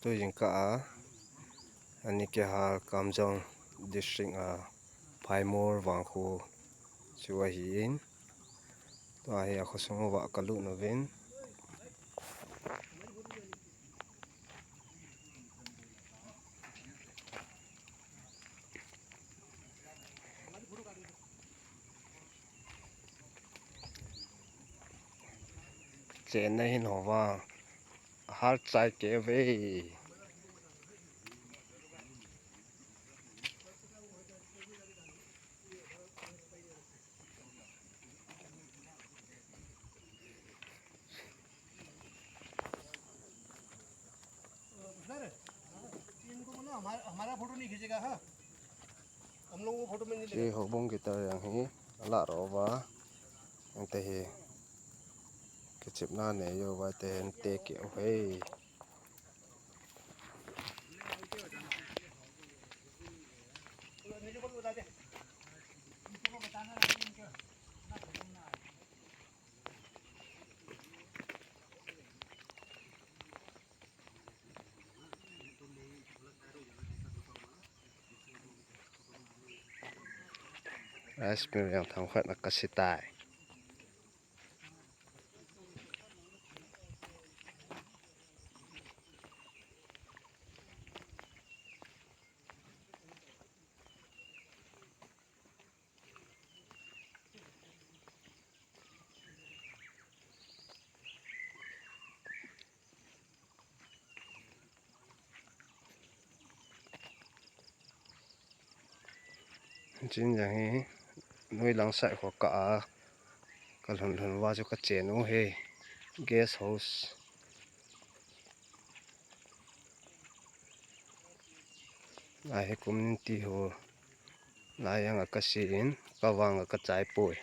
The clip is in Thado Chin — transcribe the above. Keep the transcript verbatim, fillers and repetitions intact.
Tujingkah a, ani kihal Kamjong District a Phaimol vangkho chu ahin, tua hi akhosung uva kalut uvin. Chenna hin hova, hal chai kei uve. Sir, इनको बोलो, हमारा, हमारा फोटो नहीं खींचेगा, हाँ? हम लोग वो फोटो में नहीं लेगा। Houbung guitar jang hi, ala ro uva, ante hi, kichepna nei uva, te ante keu uve. Rice mill jang themkhat na kase tai. Chin jang hi, noi lang side kho kah a, kalhun lhun uva chu kachen u hi, guest house. Lai hi community hall lai jang a kase in, kavang a kachai poi.